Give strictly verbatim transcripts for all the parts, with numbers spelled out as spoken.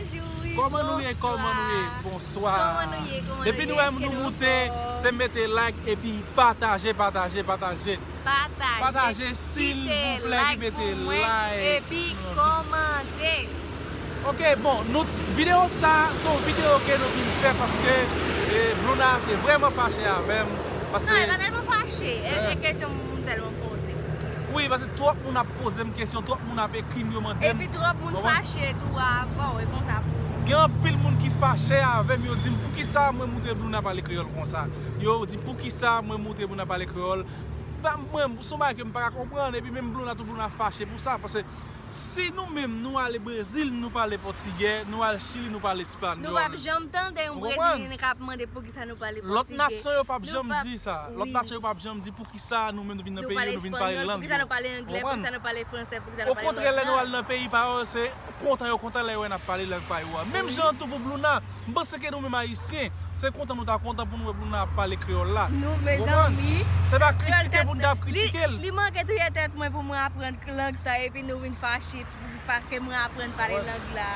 Bonjou, wi, kòman nou ye? Kòman nou ye? Bonswa. Kòman nou ye? Kòman nou ye? Depi nou wè nou moute, se mete like epi pataje, pataje, pataje. Pataje, silvouplè, ki mete like. Epi kòmante. Ok, bon, nou, videyo sa, se yon videyo ke nou vin fè paske eh, Bruna te vrèman fache avè m. Paske... Non, e pa tèlman fache. E, e kesyon moun tèlman poze. Wi, paske twòp moun ap poze m kesyon, twòp moun ap ekri m, yo mande m. Epi twòp moun fache tou, a, bon, e konsa pou... Gen anpil moun ki fache avè m, yo di m, "Poukisa mwen moutre Bruna pale kreyòl konsa?" Yo di, "Poukisa mwen moutre Bruna pale kreyòl?" Ba, mwen, se yon bagay ke m pa ka konprann, epi menm Bruna tou, Bruna fache pou sa, paske si nou menm, nou ale Brezil, nou pale pòtigè, nou al Chili, nou pale espanyòl. Nou p ap janm tande yon Brezilyen k ap mande poukisa nou pale pòtigè. Lòt nasyon yo p ap janm di sa. Lòt nasyon yo p ap janm di poukisa nou menm nou vin nan peyi yo, nou vin pale lang yo. Poukisa nou pale anglè, poukisa nou pale fransè, poukisa nou pale lòt lang. Okontrè, lè nou al nan peyi pa yo, se kontan yo kontan lè yo wè n ap pale lang pa yo a. Menm jan tou pou Bruna, m panse ke nou menm Ayisyen, se kontan nou ta kontan pou nou wè Bruna ap pale kreyòl la. Nou, mezanmi. Se pa kritike pou n ta ap kritike l. Li manke touye tèt mwen pou mwen aprann lang sa, epi nou vin fache paske mwen aprann pale lang la.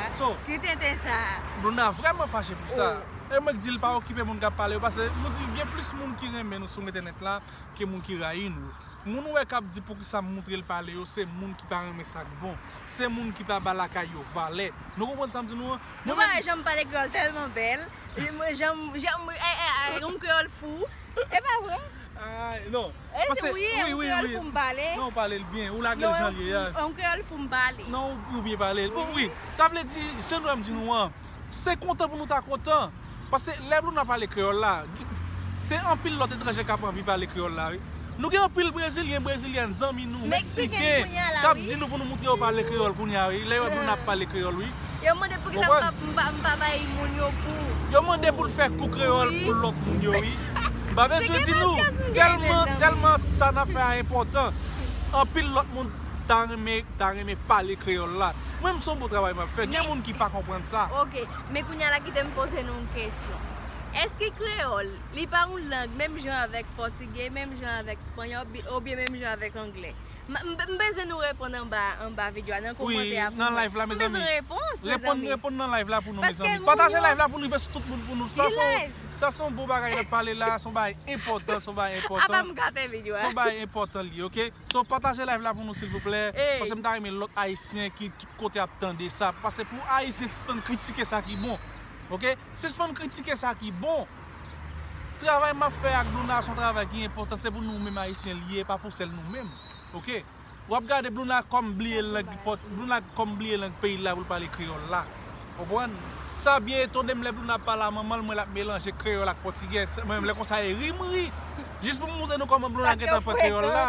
Ki tenten sa. Bruna vrèman fache pou sa. E mwen k di l pa okipe moun k ap pale yo, paske nou di gen plis moun ki renmen nou sou entènèt la ke moun ki rayi nou. Moun ou wè k ap di poukisa m moutre l pale yo, se moun ki pa renmen sa k bon. Se moun ki pa ba lakay yo valè. Nou konprann sa m di nou an? Nou pa wè jan m pale kreyòl tèlman bèl. Jan m, jan m, e, e, e, yon kreyòl fou. E pa vre? Ay, non. E se wi, wi, yon kreyòl fou m pale. Non, ou pale l byen. Ou lage l jan l ye a. Yon kreyòl fou m pale. Non, ou, ou byen pale l. Wi. Wi, sa vle di, jan nou wè m di nou an, se kontan pou nou ta kontan. Paske lè Bruna pale kreyòl la, se anpil lòt etranje k ap anvi pale kreyòl la, wi. Nou gen anpil brezilyen, brezilyèn, zanmi nou, meksiken, k ap di nou pou nou moutre yo pale kreyòl kounye a, wi. Lè yo wè Bruna ap pale kreyòl, wi. Yo mande poukisa m pa, m pa, m pa bay moun yo kou. Yo mande pou l fè kou kreyòl pou lòt moun yo, wi. M pa bezwen di nou, tèlman, tèlman sa n ap fè a enpòtan. Anpil lòt moun ta renmen, ta renmen pale kreyòl la. Mwen, m se yon bon travay m ap fè. Gen moun ki pa konprann sa. Ok, men kounye a la, kite m poze nou yon kesyon. Èske kreyòl, li pa yon lang menm jan avèk pòtigè, menm jan avèk espanyòl, oubyen menm jan avèk anglè? M, m, m bezwen nou reponn anba, anba videyo a, nan kòmantè a pou mwen. Wi, nan live la, mezanmi. M bezwen repons, mezanmi. Reponn, reponn nan live la pou nou, mezanmi. Pataje live la pou nou, rive sou tout moun pou nou. Sa se yon, sa se yon bon bagay n ap pale la, se yon bagay enpòtan, se yon bagay enpòtan. Apa m gate videyo a. Se yon bagay enpòtan li ye, ok? So, pataje live la pou nou, silvouplè. Paske m ta renmen lòt Ayisyen ki tout kote ap tande sa. Paske pou Ayisyen sispann kritike sa ki bon. Ok? Sispann kritike sa ki bon. Travay m ap fè ak Bruna, se yon travay ki enpòtan. Se pou nou menm Ayisyen li ye, pa pou sèl nou menm. Ok? W ap gade Bruna kòm bliye lang pòt, Bruna kòm bliye lang peyi l la pou l pale kreyòl la. Konprann? Sa byen etone m lè Bruna ap pale a manman l, mwen l ap melanje kreyòl ak pòtigè. Mwen menm lè konsa e ri m ri. Jis pou m montre nou kòman Bruna gentan fè kreyòl la.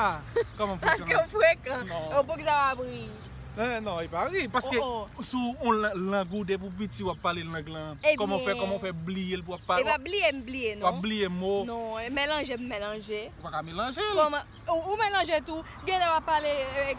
Kòman m frekan? Paske w frekan. Non. Ou poukisa w ap ri? Non, non, e pa ri. Paske sou yon lang ou depi w piti w ap pale lang lan. Kòman w fè, kòman w fè bliye l pou w ap pale? E pa bliye m bliye, non. W ap bliye mo. Non, melanje m melanje. Ou pa ka melanje l. Kòman? Ou, ou melanje tou. Genlè w ap pale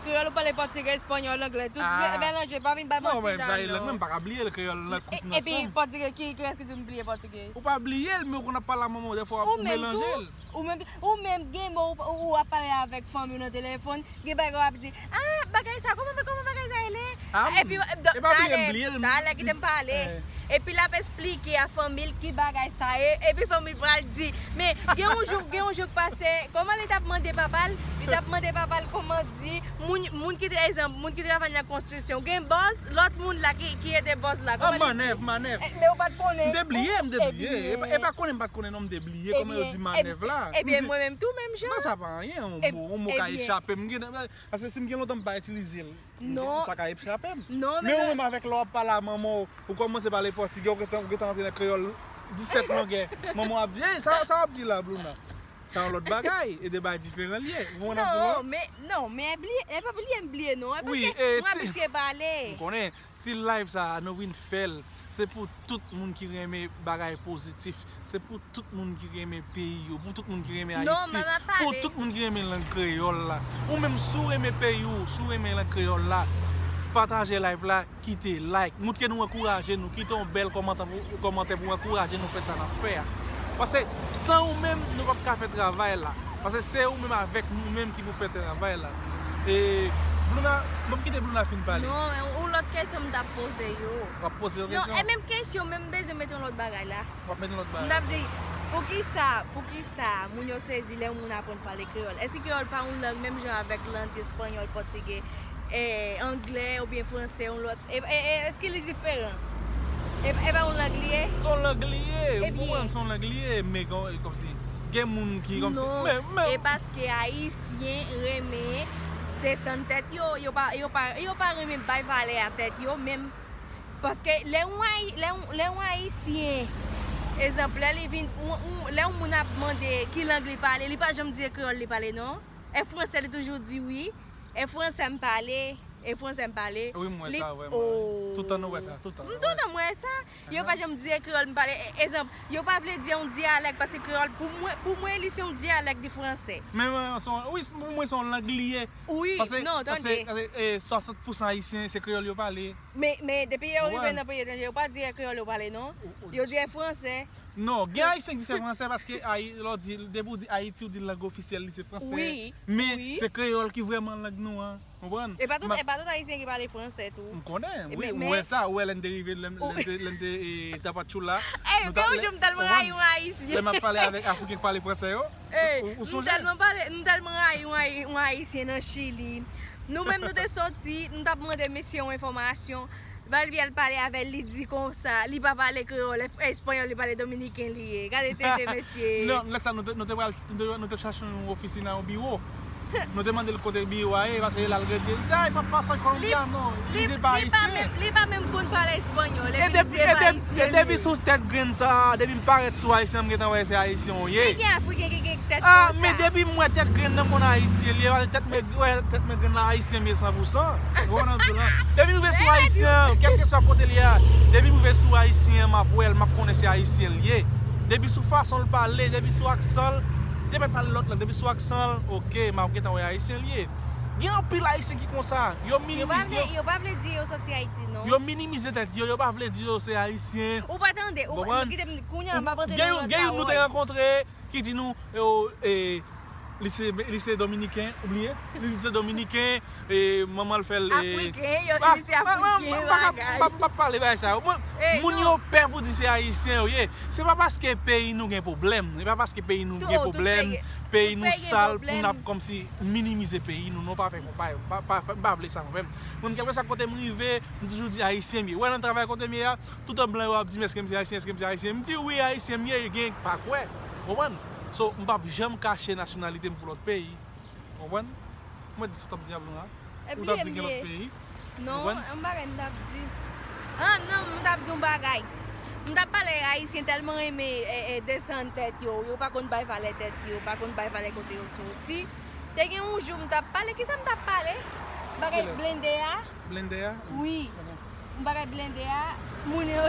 kreyòl, ou pale pòtigè, espanyòl, anglè, tout melanje. Pa vin bay manti la, non. Mwen, m pa ka bliye l, kreyòl lan kout nan san m. Epi pòtigè, ki, kiyès ki di w m bliye pòtigè? Ou pa bliye l, men ou konn ap pale a manman w, dèfwa ou melanje l. Ou menm, ou menm, gen mo ou, ou ap pale avèk fanmi w nan telefòn, gen bagay w ap di, "Ah, bagay sa, kòman, kòman bagay sa rele?" Epi, talè, talè, kite m pale. Epi l ap esplike a fanmi l ki bagay sa ye. Epi fanmi l pral di, men gen yon jou, gen yon jou k pase, kòman li t ap mande papa l? Li t ap mande papa l kòman di, moun, moun ki te, egzanp, moun ki travay nan konstriksyon. Gen bòs, lòt moun la ki, ki ede bòs la. Kòman li di? Manèv, manèv. Men ou pa t konnen. M te bliye, m te bliye. E pa, e pa konnen m pa t konnen non, m te bliye kòman yo di manèv la. Ebyen, mwen menm tou, menm jan. Non, sa pa anyen, yon mo, yon mo ka echape m. Paske si m gen lontan m pa itilize l, sa ka echape m. Men ou menm avèk lè w ap pale a manman w, ou kòmanse pale pòtigè, ou gentan, ou gentan antre nan kreyòl disèt longè. Manman w ap di, "Ey, sa, sa w ap di la, Bruna?" Sa yon lòt bagay, e de bagay diferan l ye. Ou konprann sa m di w? Non, men, non, men bliye, e pa bliye m bliye non. E paske mwen abitye pale. M konnen. Ti live sa a, nou vin fè l. Se pou tout moun ki renmen bagay pozitif. Se pou tout moun ki renmen peyi yo. Pou tout moun ki renmen Ayiti. Pou tout moun ki renmen lang kreyòl la. Ou menm, si w renmen peyi w, si w renmen lang kreyòl la, pataje live la, kite like. Montre nou ankouraje nou. Kite yon bèl kòmantè pou, kòmantè pou ankouraje nou fè sa n ap fè a. Paske san ou menm, nou p ap ka fè travay la. Paske se ou menm avèk nou menm ki pou fè travay la. E Bruna, ban m kite Bruna fin pale. Non, men yon Kesyon m t ap poze yo. W ap poze yo kesyon? Non, e menm kesyon, men m bezwen mete yon lòt bagay la. W ap mete yon lòt bagay. M t ap di, poukisa, poukisa moun yo sezi lè yon moun aprann pale kreyòl? Èske kreyòl pa yon lang menm jan avèk lang espanyòl, pòtigè, e, anglè oubyen fransè, yon lòt? E, e, e, èske li diferan? E, e pa yon lang li ye? Se yon lang li ye, ou konprann, se yon lang li ye, men gen, kòmsi, gen moun ki, kòmsi, non, men, men e paske Ayisyen renmen desann tèt yo, yo pa, yo pa, yo pa renmen bay valè a tèt yo, menm, paske lè yon Ayi-, lè yon, lè yon Ayisyen, egzanp, lè li vin, yon, yon, lè yon moun ap mande ki lang li pale, li pa janm di e kreyòl li pale, non. E fransè, li toujou di wi. E fransè m pale, e fransè m pale. Wi, m wè sa, vrèman. Tout tan nou wè sa, tout tan. M tout tan m wè sa. Yo pa janm di e kreyòl m pale. E, egzanp, yo pa vle di yon dyalèk, paske kreyòl, pou mwen, pou mwen, li se yon dyalèk di fransè. Men, men, se yon, wi, pou mwen, se yon lang li ye. Wi, paske, non, paske, tande. Paske, e, swasant pousan Ayisyen, se kreyòl yo pale. Men, men, depi yo rive nan peyi etranje, yo pa di e kreyòl yo pale, non. Yo di e fransè. Non, gen Ayisyen ki di se fransè paske Ayi-, lè w di, depi w di Ayiti, w di lang ofisyèl li se fransè. Wi, men wi, se kreyòl ki vrèman lang nou an. Konprann? E pa tout, e pa tout Ayisyen ki pale fransè tou. M konnen, wi, men, ou wè sa, ou wè lè n te rive, lè n, lè n te, lè n te, e, Tapachula. Ey, gen yon jou m tèlman rayi yon Ayisyen. Lè m ap pale avèk Afriken k pale fransè yo, ey, ou, ou sonje? M tèlman pale, m tèlman rayi yon Ayi-, yon Ayisyen nan Chili. Nou menm nou te soti, nou t ap mande mesye yon enfòmasyon. Valviel pale avè l, li di konsa, li pa pale kreyòl, espanyòl, li pale dominiken li ye. Gade tete, mesye. Non, lè sa nou te, nou te pral, nou te, nou te chache yon ofisin, yon biwo. Nou te mande l kote biwo a ye, paske l al rete. Li di, "Ay, m ap pase Kolonbya, non." Li, li pa ayisyen. Li pa menm konn pale espanyòl, epi li di e pa ayisyen li ye. E depi sou tèt grenn sa, depi m parèt sou ayisyen, m gentan wè se ayisyen w ye. Men gen Afriken ki gen tèt konsa. Ah, men depi m wè tèt grenn nan, m konn ayisyen li ye, paske tèt mwen, wè, tèt mwen grenn la, ayisyen m ye san pou san. Ou konprann sa m di w lan? Depi m rive sou ayisyen an, kèlkeswa kote l ye a, depi m rive sou ayisyen an, m ap wè l, m ap konnen se ayisyen l ye. Depi sou fason l pale, depi sou aksan l, depi l pale lòt lang, depi sou aksan l, oke, m ap gentan wè ayisyen l ye. Gen anpil ayisyen ki konsa, yo minimize, yo pa vle di yo soti Ayiti, non. Yo minimize tèt yo, yo pa vle di yo se ayisyen. Ou pa tande, ou pa, kite m, kounye a m ap antre nan lòt la. Gen youn nou te rankontre, ki di nou, e, o, e, li se, li se dominiken, ou bliye? Li di se dominiken, e, manman l fè l, e, afriken, yo di li se afriken, bagay. M p ap pale bagay sa yo. Moun yo pè pou di se ayisyen yo ye. Se pa paske peyi nou gen pwoblèm. Se pa paske peyi nou gen pwoblèm, peyi nou sal, pou n ap kòmsi minimize peyi nou. Non, pa fè, pa, pa, pa, m pa vle sa, mwen menm. Mwen, kèlkeswa kote m rive, m toujou di ayisyen m ye. Ou wè nan travay kote m ye a, toutan blan yo ap di m, "Èske m se ayisyen? Èske m se ayisyen?" M di, "Wi, ayisyen m ye," gen k pa kwè. Konprann? So, m p ap janm kache nasyonalite m pou lòt peyi. Konprann? Mwen di sa w t ap di a blan la. Ou t ap di gen lòt peyi. Non, yon bagay m t ap di. Ah, non, m t ap di yon bagay. M t ap pale ayisyen tèlman renmen, e, e, desann tèt yo. Yo pa konn bay valè tèt yo, pa konn bay valè kote yo soti. Te gen yon jou m t ap pale, kisa m t ap pale? Bagay blende a. Blende a? Wi. Yon bagay blende a, moun yo,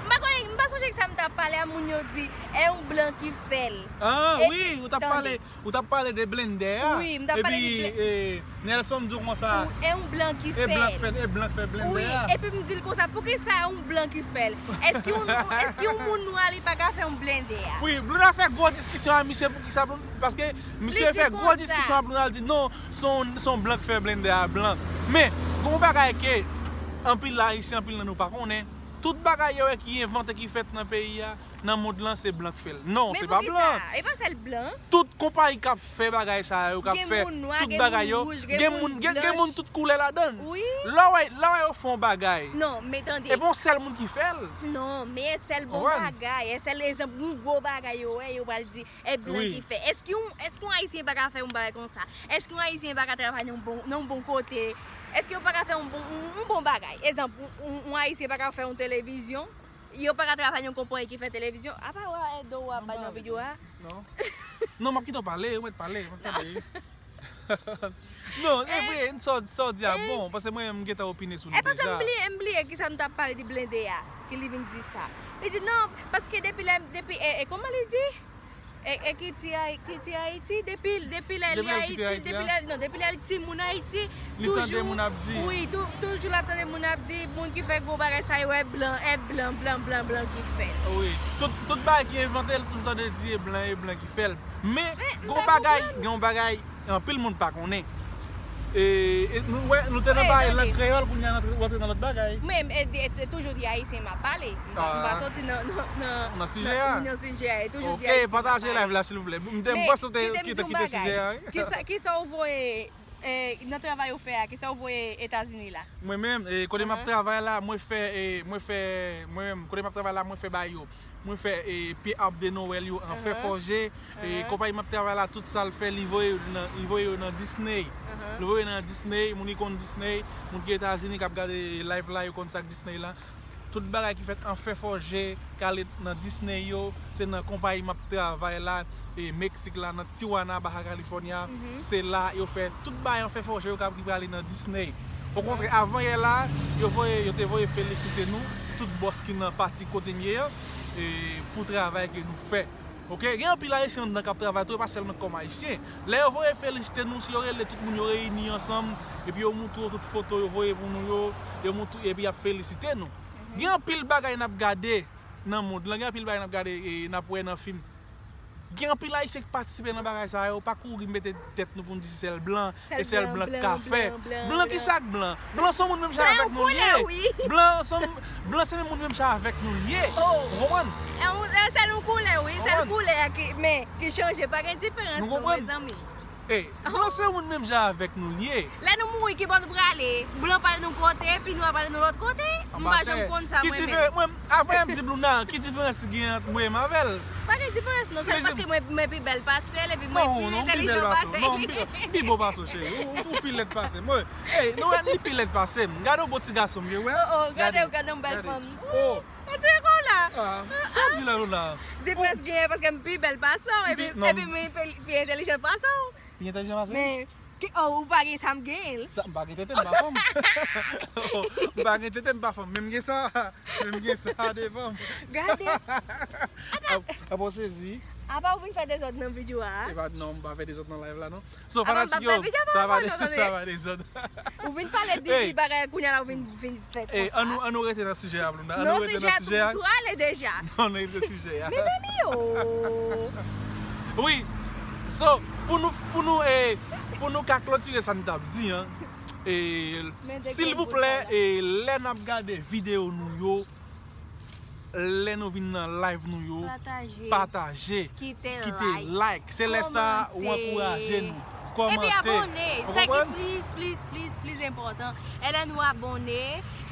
m pa konnen, m pa sonje ki sa m t ap pale a, moun yo di, e yon blan ki fè l. Ah, wi, ou t ap pale, ou t ap pale de blende a. Wi, m t ap pale de blende. Epi, e, Nelson di w konsa, e yon blan ki fè l. E blan k fè, e blan k fè blende a. Wi, epi m di l konsa, poukisa yon blan ki fè l? Èske yon, èske yon moun nwa li pa ka fè yon blende a? Wi, blende a fè gwo diskisyon a misye, poukisa, paske misye fè gwo diskisyon a blende a, li di non, se yon, se yon blan k fè blende a blan. Men, gen yon bagay ke anpil Ayisyen, anpil nan nou pa konnen. Tout bagay yo wè ki envante, ki fèt nan peyi a, nan mond lan, se blan k fè l. Non, se pa blan. Men poukisa? E pa sèl blan. Tout konpayi k ap fè bagay sa yo, k ap fè tout bagay yo, gen moun, gen, gen moun tout koulè ladan l. Wi. Lè w wè, lè w wè yo fè yon bagay. Non, men tande. E pa yon sèl moun ki fè l. Non, men e sèl bon bagay, e sèl egzanp, yon gwo bagay yo wè, yo pral di, e blan ki fè. Èske yon, èske yon Ayisyen pa ka fè yon bagay konsa? Èske yon Ayisyen pa ka travay nan yon bon, nan yon bon kote? Èske yo pa ka fè yon bon, yon, yon bon bagay? Egzanp, yon, yon, yon Ayisyen pa ka fè yon televizyon? Yo pa ka travay nan yon konpayi ki fè televizyon? Apa w a Edo w ap bay nan videyo a? Non. Non, m ap kite w pale, ou mèt pale, m ap tande. Non, e vre, sa w, sa w di a bon, paske mwen, m gentan opine sou li deja. E paske m bliye, m bliye kisa m t ap pale di blende a, ke li vin di sa. Li di non, paske depi lè, depi, e, e, kòman li di? E, e kilti Ay-, kilti Ayiti, depi, depi lè li Ayiti, depi lè, non, depi lè li timoun Ayiti, li tande moun ap di. Wi, tou-, toujou l ap tande moun ap di, moun ki fè gwo bagay sa yo, e blan, e blan, blan, blan, blan ki fè l. Wi, tout, tout bagay ki envante, l toujou tande di, e blan, e blan ki fè l. Men, gen yon bagay, gen yon bagay, anpil moun pa konnen. E, e nou, wè, nou te nan bagay lang kreyòl, kounye a nou antre nan lòt bagay. Men, e, e, e toujou di ayisyen m ap pale. M pa, m pa soti nan, nan, nan, nan sijè a. Nan sijè a, e toujou di ayisyen m ap pale. Ok, pataje live la, silvouplè. M te, m panse w te kite, kite sijè a, wi. Kisa, kisa w voye, e, nan travay ou fè a, kisa w voye Etazini la? Mwen menm, e, kote m ap travay la, mwen fè, e, mwen fè, mwen menm, kote m ap travay la, mwen fè ba yo. Mwen fè, e, pye ab de Nwèl yo an fè fòje. E, konpayi m ap travay la, tout sa l fè, li voye yo nan, li voye yo nan Disney. Li voye yo nan Disney, moun ki konn Disney, moun ki Etazini k ap gade live la, yo konn sa k Disney la. Tout bagay ki fèt an fè fòje, k ale nan Disney yo, se nan konpayi m ap travay la, e, Meksik la, nan Tijuana, Baja California. Se la yo fè tout bagay an fè fòje yo k ap, ki prale nan Disney. Okontrè, avan yè la, yo voye, yo te voye felisite nou, tout bòs ki nan pati kote m ye an, e, pou travay ke nou fè. Ok, gen anpil ayisyen anndan k ap travay tou, e pa sèlman kòm ayisyen. Lè yo voye felisite nou, si yo rele tout moun, yo reyini ansanm, epi yo moutre w tout foto yo voye pou nou yo, yo moutre, epi y ap felisite nou. Gen anpil bagay n ap gade nan mond lan, gen anpil bagay n ap gade, e, n ap wè nan fim. Gen anpil ayisyen ki patisipe nan bagay sa yo, pa kouri mete tèt nou pou n di se sèl blan, e sèl blan k ka fè. Blan, kisa k blan? Blan se yon moun menm jan avèk nou l ye. Blan se yon, blan se menm moun menm jan avèk nou l ye. Ou konprann? E, ou, e, sèl yon koulè, wi, sèl koulè a ki, men, ki chanje, pa gen diferans non, mezanmi. Ey, blan se yon moun menm jan avèk nou l ye. Lè nou mouri, ki bò nou prale? Blan prale yon kote, epi nwa prale yon lòt kote? M pa janm konn sa, mwen menm. Avan m di Luna, ki diferans ki gen ant mwen menm avè l? Pa gen diferans non, sèl paske mwen, mwen pi bèl pase l, epi mwen pi entèlijan pase l. Non, non, m pi bèl pase w. Non, m pi, m pi bon pase w, cheri. Ou, ou pi lèd pase m. Mwen, ey, nou wè, li pi lèd pase m. Gade yon bon ti gason m ye, wè. Oh, oh, gade, gade yon bèl fanm. Oh. Ou tire kò w la. Ah, sa w di la, Luna? Diferans gen, paske m pi bèl pase w, epi, epi mwen pi, pi entèlijan pase w. Pi entèlijan pase m? Men, ki, oh, ou pa gen sa m gen. Sa, m pa gen tete, m pa fanm. M pa gen tete, m pa fanm. Men m gen sa. Men m gen sa devan m. Gade. Apa w sezi? Apa w vin fè dezòd nan videyo a? E pa, non, m pa fè dezòd nan live la, non. So, fanatik yo, sa va de, sa va dezòd. Ou vin pale de, de bagay, kounye a la ou vin, vin fè konsa. Ey, ann nou, ann nou rete nan sijè a, Luna. Ann nou rete nan sijè a. Non, sijè a tou ale deja. Non, ann nou rete sijè a. Mezanmi, oh. Wi. So, pou nou, pou nou, e, pou nou ka klotire sa n t ap di, an, e, silvouplè, e, lè n ap gade videyo nou yo, lè nou vin nan live nou yo, pataje, kite like. Se lè sa ou ankouraje nou. Kòmante. Epi abòne. Sa ki plis, plis, plis, plis enpòtan. E lè nou abòne,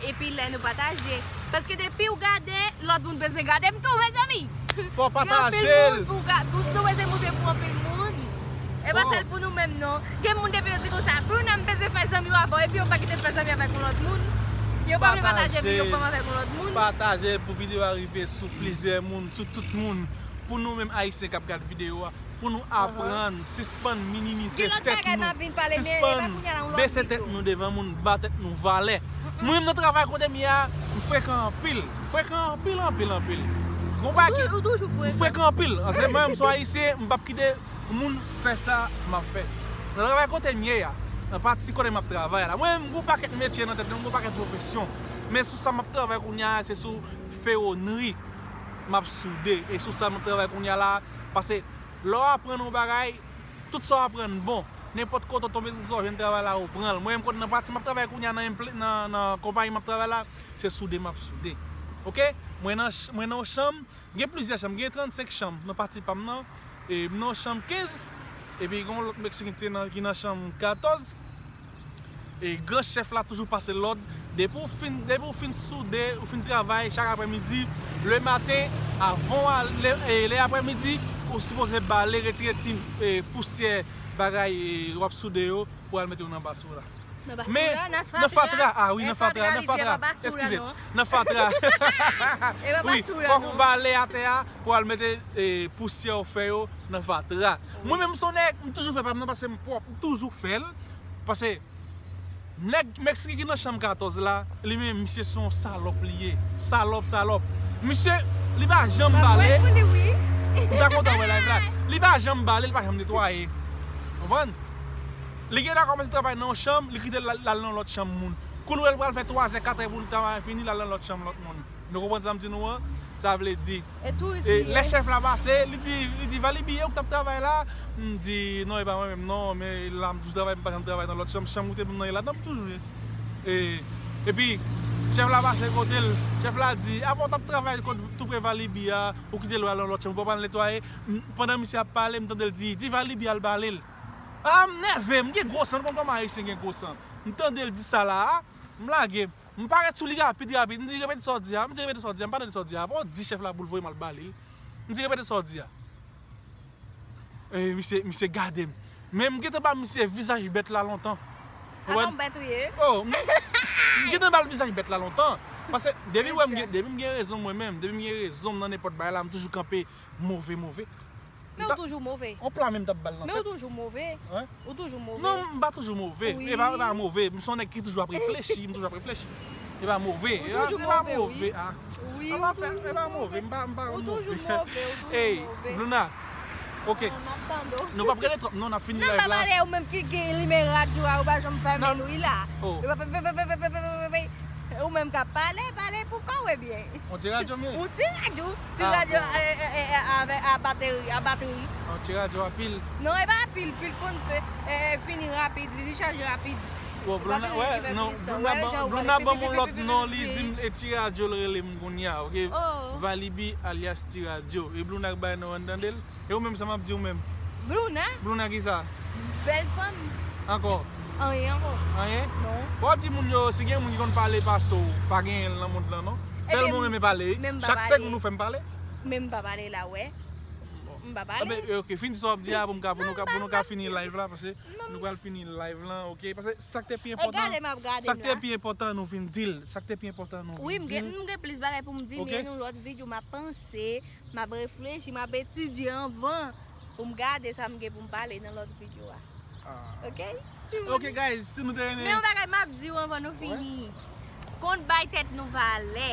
epi lè nou pataje. Paske depi w gade, lòt moun bezwen gade m tou, mezanmi. Fò w pataje l. Gen anpil moun pou w ga-, pou, nou bezwen moutre pou anpil moun. E pa sèl pou nou menm, non. Gen moun depi yo di konsa, Bruna, m bezwen fè zanmi w avè w, epi yo pa kite fè zanmi avèk yon lòt moun. Yo pa vle pataje videyo pa m avèk yon lòt moun. Pataje pou videyo a rive sou plizyè moun, sou tout moun. Pou nou menm ayisyen k ap gade videyo a, pou nou aprann, sispann minimize tèt nou, sispann bese tèt nou devan moun, ba tèt nou valè. Mwen menm nan travay kote m ye a, m frekan anpil. M frekan anpil, anpil, anpil. Gon bagay ki, m frekan anpil. Anse mwen menm sou ayisyen, m p ap kite moun fè sa m ap fè. Nan travay kote m ye a, nan pati kote m ap travay la, mwen menm m gon pakèt metye nan tèt mwen, m gon pakèt pwofesyon. Men sou sa m ap travay kounye a, se sou fewonri m ap soude. E sou sa m ap travay kounye a la, paske lè w aprann yon bagay, tout sa w aprann bon. Nenpòt kote w tonbe sou sa w jwenn travay la, ou pran l. Mwen menm kote nan pati m ap travay kounye a nan, nan, nan konpayi m ap travay la, se soude m ap soude. Ok? Mwen nan ch-, mwen nan yon chanm, gen plizyè chanm, gen trannsenk chanm nan pati pa m nan. E m nan yon chanm kenz, epi gen yon lòt Meksiken ki te nan, ki nan chanm katòz. E gran chèf la toujou pase lòd. Depi w fin, depi w fin soude, ou fin travay chak aprèmidi, lematen, avan w ale, e lè aprèmidi, ou sipoze bale, retire ti, e, pousyè bagay, e, w ap soude yo pou al mete yo nan basou la. Men, nan fatra, ah wi, nan fatra, nan fatra, eskize, nan fatra. Wi, fòk ou bale atè a pou al mete, e, pousyè w fè yo nan fatra. Mwen menm, m se yon nèg, m toujou fè pa m nan, paske m pwòp, m toujou fè l. Paske nèg Meksiken ki nan chanm katòz la, li menm, misye se yon salòp li ye. Salòp, salòp. Misye, li pa janm bale. M ta kontan wè live la. Li pa janm bale, li pa janm netwaye. Konprann? Li gentan kòmanse travay nan yon chanm, li kite l al, al nan lòt chanm moun. Kou l wè l pral fè twazè, katrè pou l travay fini, l al nan lòt chanm lòt moun. Nou konprann sa m di nou an? Sa vle di, e touris e, li lè ye. Chèf la pase, li di, li di, "Valibi, e ou k t ap travay la?" M di, "Non, e pa mwen menm, non, men la m toujou travay, m pa janm travay nan lòt chanm, chanm ou te ban m nan, e ladan m toujou ye." E, epi, chèf la pase kote l, chèf la di, "Apa w t ap travay kot, tou pre Valibi a, ou kite l al nan lòt chanm, ou pa pral netwaye?" M, pandan misye ap pale, m tande l di, "Di Valibi al bale l." A, m nève, m gen gwo san, nou konn kòman Ayisyen gen gwo san. M tande l di sa la a, m lage. M parèt sou li rapid, rapid. M di, "Repete sa w di a." M di, "Repete sa w di a." M pa tande sa w di a. Apa w di chèf la pou l voye m al bale l? M di, "Repete sa w di a." E, misye, misye gade m. Men m gentan ba misye vizaj bèt la lontan. Ou konprann? Avan bèt ou ye? Oh, m, m gentan ba l vizaj bèt la lontan. Paske depi w wè m gen, depi m gen rezon mwen menm, depi m gen rezon m nan nenpòt bagay la, m toujou kanpe move, move. Men ou toujou move. On pla menm t ap bal nan tèt. Men ou toujou move. Wen? Ou toujou move. Non, m pa toujou move. Wi. E pa, e pa move. M se yon nèg ki toujou ap reflechi, m toujou ap reflechi. E pa move. Ou toujou move, wi. Ah. Wi, ou toujou move. E pa move, m pa, m pa move. Ou toujou move, ou toujou move. Ey, Bruna. Ok. Ah, m ap tande w. Nou p ap rele twòp, non, n ap fini live la. Non, m pa pale, ou menm ki, ki limen radyo a, ou pa janm fèmen l, wi la. Oh. Ou menm k ap pale, pale pou kò w, ebyen. On ti radyo m ye. On ti radyo, ti radyo, e, e, e, e, avè, a bateri, a bateri. On ti radyo a pil. Non, e pa pil, pil konn fè, e, fini rapid, li dechaje rapid. Bon, Bruna, wè, non, Bruna ban m yon lòt non, li di m, e ti radyo l rele m kounye a, ok? Oh. Valibi alyas ti radyo. E Bruna k bay non an, tande l? E ou menm, sa m ap di ou menm? Bruna? Bruna ki sa? Bèl fanm. Ankò? Anyen ankò. Anyen? Non. Bon, di moun yo, si gen moun ki konn pale pase w, pa genyen l nan mond lan, non. Tèlman w renmen pale, wi. Chak sèk moun ou fè m pale. Men m pa pale la, wè. M pa pale. Ebyen, ok, fin di sa w ap di a pou m ka, pou nou ka, pou nou ka fini live la, paske nou pral fini live lan, ok? Paske sa k te pi enpòtan, sa k te pi enpòtan nou vin di l. Sa k te pi enpòtan nou vin di l. Wi, m gen, m gen plis bagay pou m di, men yon lòt videyo, m ap panse. M ap reflechi, m ap etidye anvan pou m gade sa m gen pou m pale nan lòt videyo a. Ah. Ok? Ok, guys, si nou te renmen. Men yon bagay m ap di w anvan nou fini. Konn bay tèt nou valè.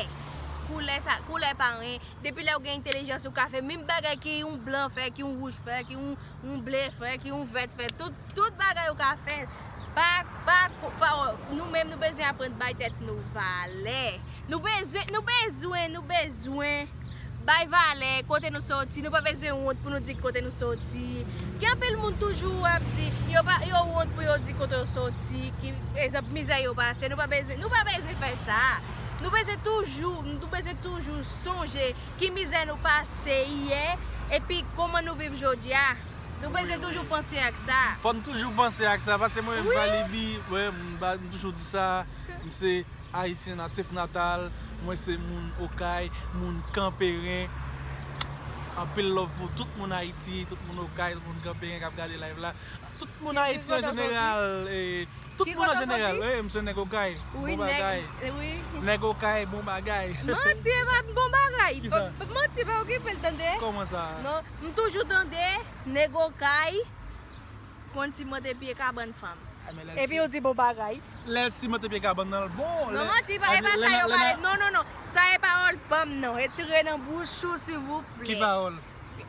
Koulè sa, koulè pa anyen. Depi lè w gen entèlijans, ou ka fè menm bagay ki yon blan fè, ki yon wouj fè, ki yon, yon ble fè, ki yon vèt fè. Tout, tout bagay ou ka fè. Pa, pa, pa, nou menm nou bezwen aprann bay tèt nou valè. Nou bezwen, nou bezwen, nou bezwen bay valè kote nou soti. Nou pa bezwen wont pou nou di kote nou soti. Gen anpil moun toujou ap di, yo pa, yo wont pou yo di kote yo soti, ki, egzanp, mizè yo pase. Nou pa bezwen, nou pa bezwen fè sa. Nou bezwen toujou, nou bezwen toujou sonje ki mizè nou pase yè, epi kòman nou viv jodi a. Nou bezwen toujou panse ak sa. Fò n toujou panse ak sa, paske mwen menm, Valibi, mwen, m ba, m toujou di sa, m se Ayisyen natif natal, mwen se moun Okay, moun Kanperen. Anpil love pou tout moun Ayiti, tout moun Okay, tout moun Kanperen k ap gade live la. Tout moun Ayiti an jeneral, e, tout moun an jeneral, wi, m se nèg Okay, bon bagay. Nèg Okay, bon bagay. Manti, e pa bon bagay. Kisa? Manti, pa okipe l, tande. Kòman sa? Non, m toujou tande, nèg Okay konn simante pye kabann fanm. Epi yo di bon bagay. Lè l simante pye kabann nan, l bon. Non, manti, e pa sa yo pale. Non, non, non. Sa e pawòl pa m, non. Retire nan bouch ou, silvouplè. Ki pawòl?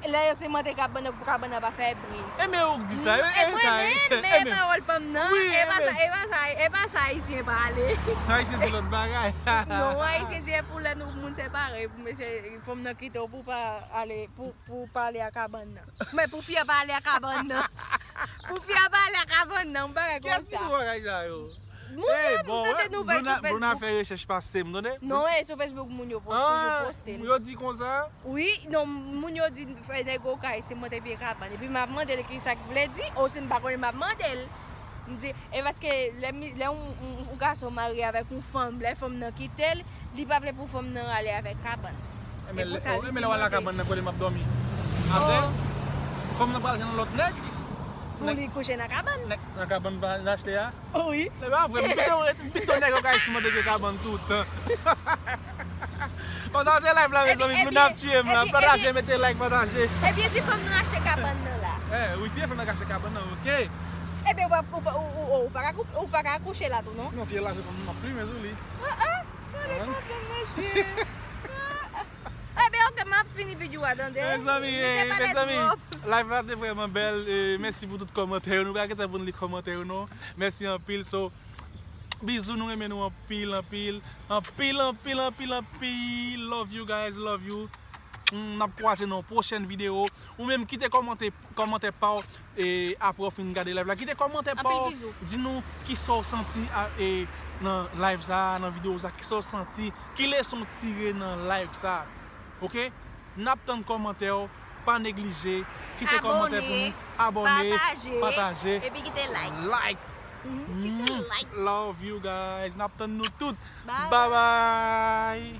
Lè yo simante kabann nan pou kabann nan pa fè bri. Enben ou k di sa, e sa. Men e pawòl pa m, non. E pa sa, e pa sa, e pa sa Ayisyen pale. Ayisyen di lòt bagay. Non, Ayisyen di e pou lè nou moun separe, mesye, fanm nan kite w pou pa ale, pou, pou pale a kabann nan. Men pou fi a pa ale a kabann nan. Pou fi a pa ale a kabann nan, yon bagay konsa. Kiyès ki di bagay sa yo? Moun yo, m tande nouvèl sou Facebook. Bruna fè rechèch pase m, tande? Non, e sou Facebook moun yo toujou poste l. Yo di konsa? Wi, non, moun yo di fè nèg Okay simante pye kabann. Epi m ap mande l kisa k vle di, osi m pa konnen, m ap mande l. M di, e paske lè, lè yon, yon, yon gason marye avèk yon fanm, lè fanm nan kite l, li pa vle pou fanm nan ale avèk kabann. E pou sa li simante. Enben lè w al nan kabann nan, kote m ap dòmi? Atè? Fanm nan pral jwenn yon lòt nèg? Pou li kouche nan kabann. Nan kabann m achte a? Wi. E pa vre, m pito, m pito nèg Okay simante pye kabann toutan. Pataje live la, mezanmi, Bruna ap tiye m la. Pataje, mete like, pataje. Ebyen, si fanm nan achte kabann nan la. Eh, wi, si fanm nan achte kabann nan, ok. Ebyen, ou pa, ou pa, ou, ou, ou pa ka koup-, ou pa ka kouche la tou, non? Non, si l achte fanm nan, m ap plimen sou li. Ah, ah, pale pa fanm, mesye. Ebyen, ok, m ap fini videyo a, tande. Mezanmi, mezanmi, live la te vrèman bèl. E, mèsi pou tout kòmantè yo. Nou pa gentan pou n li kòmantè yo, non. Mèsi anpil. So, Bizou, nou renmen nou anpil, anpil. Anpil, anpil, anpil, anpil. Love you guys, love you. Hmm, n ap kwaze nan yon pwochèn videyo. Ou menm kite kòmante, kòmantè pa w e apre w fin gade live la. Kite kòmantè pa w. Di nou kisa w santi a, e, nan live sa, nan videyo sa, kisa w santi, ki leson w tire nan live sa. Oke? N ap tann kòmantè w, pa neglije, kite kòmantè pou nou, abòne, pataje, epi kite like. Like. Kite like. Love you guys. N ap tann nou tout. Bye bye.